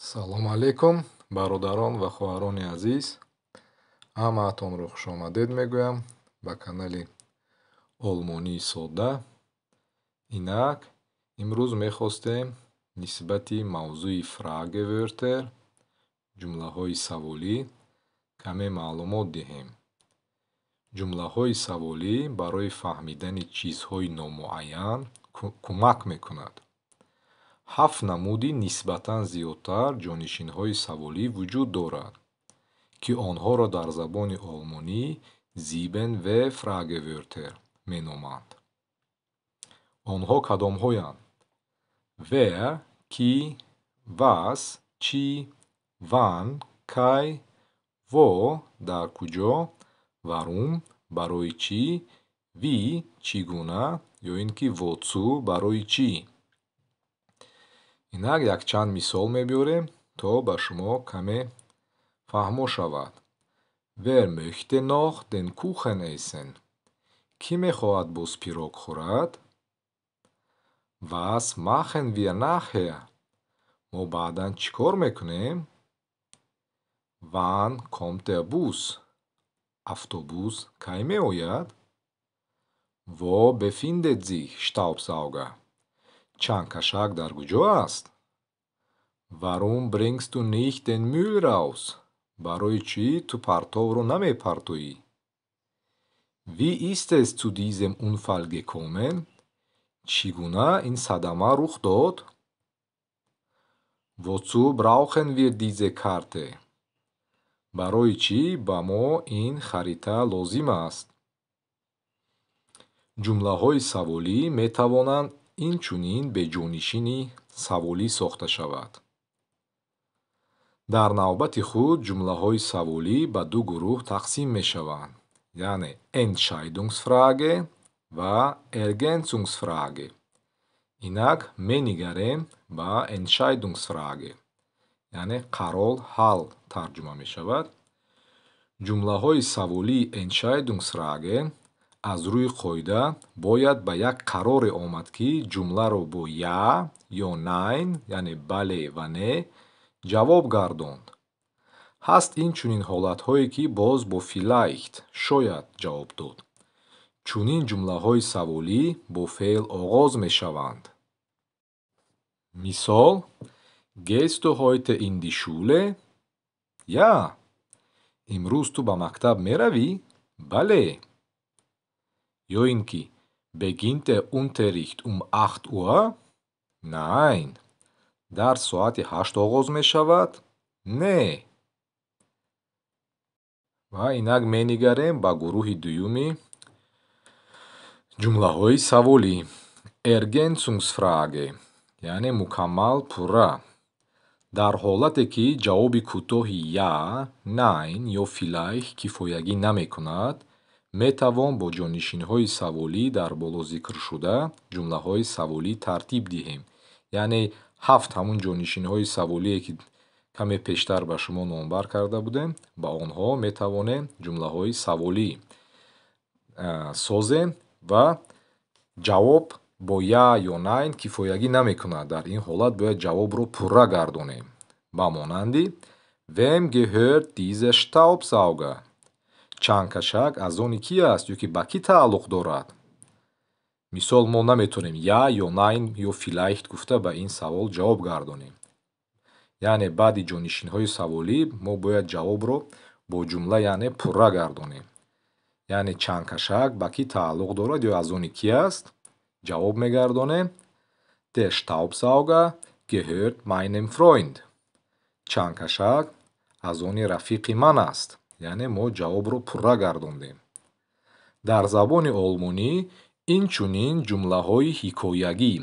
Салом алейкум, бародарон ва хоҳарони азиз. Ҳамаатонро хушомадед мегӯям ба канали Олмонии содда. Инак, имрӯз мехостем нисбати мавзӯи Fragewörter, ҷумлаҳои саволӣ, каме маълумот диҳем. Ҷумлаҳои саволӣ барои фаҳмидани чизҳои номуайян кӯмак мекунад. Ҳафт намуди нисбатан зиёдтар ҷонишинҳои саволӣ вуҷуд дорад, ки онҳоро дар забони олмонӣ Sieben W-Fragewörter меноманд. Онҳо кадомҳоянд? Wer, кӣ, was, чӣ, wann, кай, wo, дар куҷо, warum, барои чӣ, wie, чӣ гуна ё ин ки wozu, барои чӣ. Инак, якчанд мисол мебиёрем, то ба шумо каме фаҳмо шавад. Wer möchte noch den Kuchen essen? Кӣ мехоҳад боз пирог хӯрад? Was machen wir nachher? Мо баъдан чӣ кор мекунем? Wann kommt der Bus? Автобус кай меояд? Wo befindet sich Staubsauger? Чангкашак дар куҷо аст? Warum bringst du nicht den Müll raus? Барои чӣ ту партовро намепартоӣ? Wie ist es zu diesem Unfall gekommen? Чӣ гуна ин садама рух дод? Wozu brauchen wir diese Karte? Барои чӣ ба мо ин харита лозим аст? Ҷумлаҳои саволӣ метавонанд инчунин бе ҷонишини саволӣ сохта шавад. Дар навбати худ ҷумлаҳои саволӣ ба ду гурӯҳ тақсим мешаванд, яъне Entscheidungsfrage ва Ergänzungsfrage. Инак, менигарем ба Entscheidungsfrage, яъне қарор, ҳал тарҷума мешавад. Ҷумлаҳои саволии Entscheidungsfrage аз рӯи қоида бояд ба як қароре омад, ки ҷумларо бо ja ё nein, яъне бале ва не, ҷавоб гардонд. Ҳаст инчунин ҳолатҳое, ки боз бо vielleicht, шояд, ҷавоб дод. Чунин ҷумлаҳои саволӣ бо феъл оғоз мешаванд. Мисол: Gehst du heute in die Schule? Ja. Имрӯз ту ба мактаб меравӣ? Бале. Ё ин ки Beginnt der Unterricht um 8 Uhr? Nein. Дарс соати 8 оғоз мешавад? Не. Ва инак менигарем ба гурӯҳи дуюми ҷумлаҳои саволӣ. Ergänzungsfrage, яъне мукаммал, пурра. Дар ҳолате ки ҷавоби кӯтоҳи ja, nein ё vielleicht кифоягӣ намекунад, метавон бо ҷонишинҳои саволӣ дар боло зикршуда ҷумлаҳои саволӣ тартиб диҳем. Яъне ҳафт ҳамун ҷонишинҳои саволие, ки каме пештар ба шумо номбар карда будем, ба онҳо метавонем ҷумлаҳои саволӣ созем ва ҷавоб бо ja ё nein кифоягӣ намекунад. Дар ин ҳолат бояд ҷавобро пурра гардонем. Ба монанди: Wem gehört dieser Staubsauger? Чангкашак аз они кӣ аст ё ки ба кӣ тааллуқ дорад? Мисол, мо наметавонем ja ё nein ё vielleicht гуфта ба ин савол ҷавоб гардонем. Яъне баъди ҷонишинҳои саволӣ мо бояд ҷавобро бо ҷумла, яъне пурра гардонем. Яъне чангкашак ба кӣ тааллуқ дорад ё аз они кӣ аст? Ҷавоб мегардонем: Der Staubsauger gehört meinem Freund. Чангкашак аз они рафиқи ман аст. Яъне мо ҷавобро пурра гардондем. Дар забони олмонӣ инчунин ҷумлаҳои ҳикоягӣ,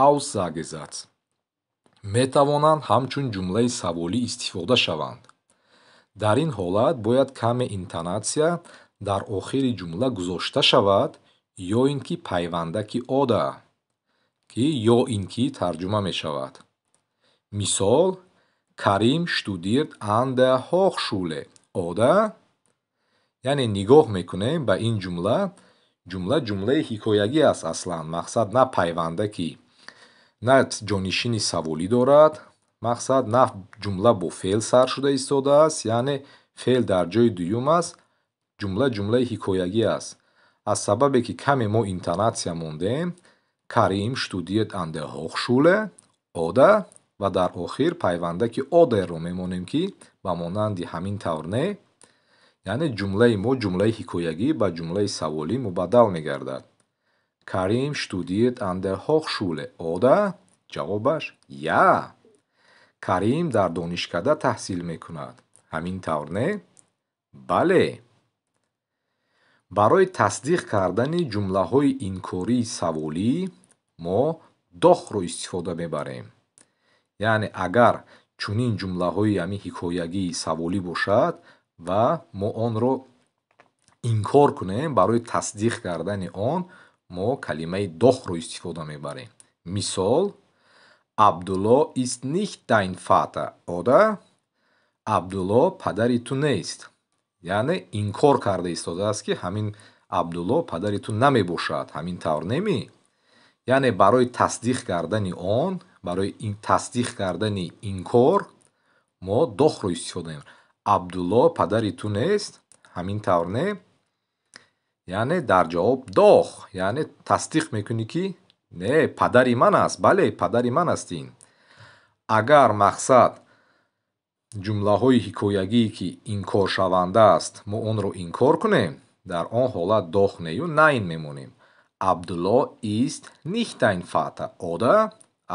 Aussagesatz, метавонанд ҳамчун ҷумлаи саволӣ истифода шаванд. Дар ин ҳолат бояд каме интонатсия дар охири ҷумла гузошта шавад ё ин ки пайвандаки oder, ки ё ин ки тарҷума мешавад. Мисол: Karim studiert an der Hochschule, oder? Яъне нигоҳ мекунем ба ин ҷумла. Ҷумла ҷумлаи ҳикоягӣ аст аслан. Мақсад, на пайвандаки, на ҷонишини саволӣ дорад. Мақсад на ҷумла бо феъл сар шуда истодааст, яъне феъл дар ҷои дуюм аст, ҷумла ҷумлаи ҳикоягӣ аст. Аз сабабе ки каме мо интонатсия мондем, Карим studiert an der Hochschule oder ва дар охир пайвандаки oder-ро мемонем, ки ба монанди ҳамин тавр не, яъне ҷумлаи мо ҷумлаи ҳикоягӣ ба ҷумлаи саволӣ мубаддал мегардад. Карим studiert an der Hochschule oder? Ҷавобаш ja. Карим дар донишкада таҳсил мекунад. Ҳамин тавр не? Бале. Барои тасдиқ кардани ҷумлаҳои инкории саволӣ мо doch-ро истифода мебарем. Яъне агар чунин ҷумлаҳои ҳамин ҳикоягии саволӣ бошад ва мо онро инкор кунем, барои тасдиқ кардани он мо калимаи doch-ро истифода мебарем. Мисол: Абдулло ist nicht dein Vater, oder? Абдулло падари ту нест. Яъне инкор карда истодааст, ки ҳамин Абдулло падари ту намебошад. Ҳамин тавр немӣ? Яъне барои тасдиқ кардани он, барои тасдиқ кардани инкор мо doch-ро истифода мебарем. Абдулло падари ту нест, ҳамин тавр не? Яъне дар ҷавоб doch, яъне тасдиқ мекунӣ, ки не, падари ман аст, бале, падари ман аст ин. Агар мақсад ҷумлаҳои ҳикоягие ки инкоршаванда аст, мо онро инкор кунем, дар он ҳолат doch нею nein мемонем. Абдулло ist nicht dein Vater, oder?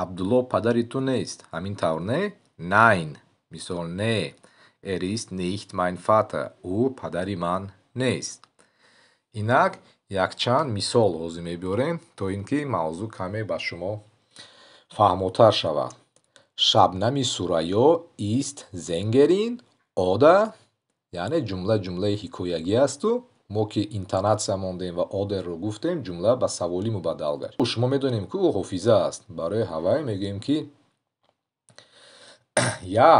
Абдулло падари ту нест, ҳамин тавр не? Nein. Мисол: не, er ist nicht mein Vater. Ӯ падари ман нест. Инак якчанд мисол ҳозир мебиёрем, то ин ки мавзӯъ каме ба шумо фаҳмотар шавад. Шабнами Сурайё ist Sängerin, oder? Яъне ҷумла ҷумлаи ҳикоягӣ асту мо ки интонатсия мондем ва oder-ро гуфтем, ҷумла ба саволӣ мубаддал гашт. Шумо медонем, ки ӯ ҳофиза аст. Барои ҳавай мегӯем, ки ja,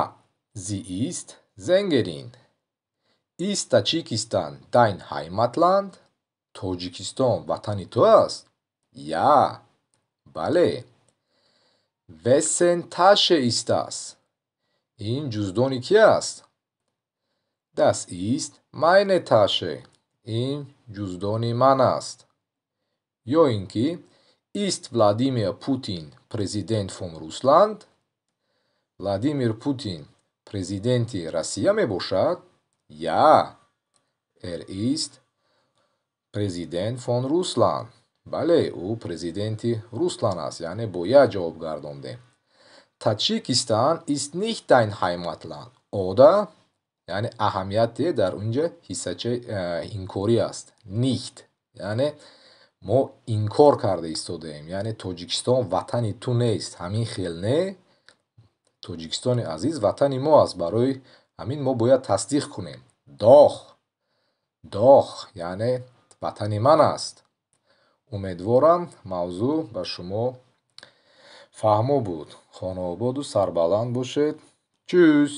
sie ist Sängerin. Ist Tadschikistan dein Heimatland? Тоҷикистон ватани ту аст? Ja, бале. Wessen Tasche ist das? Ин ҷуздони кӣ аст? Das ist meine Tasche. Ин ҷуздони ман аст. Ё ин ки ist Владимир Путин Präsident von Russland? Владимир Путин президенти Россия мебошад? Ja, er ist Präsident von Russland. Бале, ӯ президенти Руслан аст, яъне бо я ҷавоб гардондем. Tadschikistan ist nicht dein Heimatland, oder? Яъне аҳамияте дар унҷа ҳиссачаи инкорӣ аст. Nicht. Яъне мо инкор карда истодаем. Яъне Тоҷикистон ватани ту нест. Ҳамин хел не? Тоҷикистони азиз ватани мо аст. Барои ҳамин мо бояд тасдиқ кунем. Doch. Doch, яъне ватани ман аст. Умедворам, мавзӯъ ба шумо фаҳмо буд. Хонаободу сарбаланд бошед. Tschüss.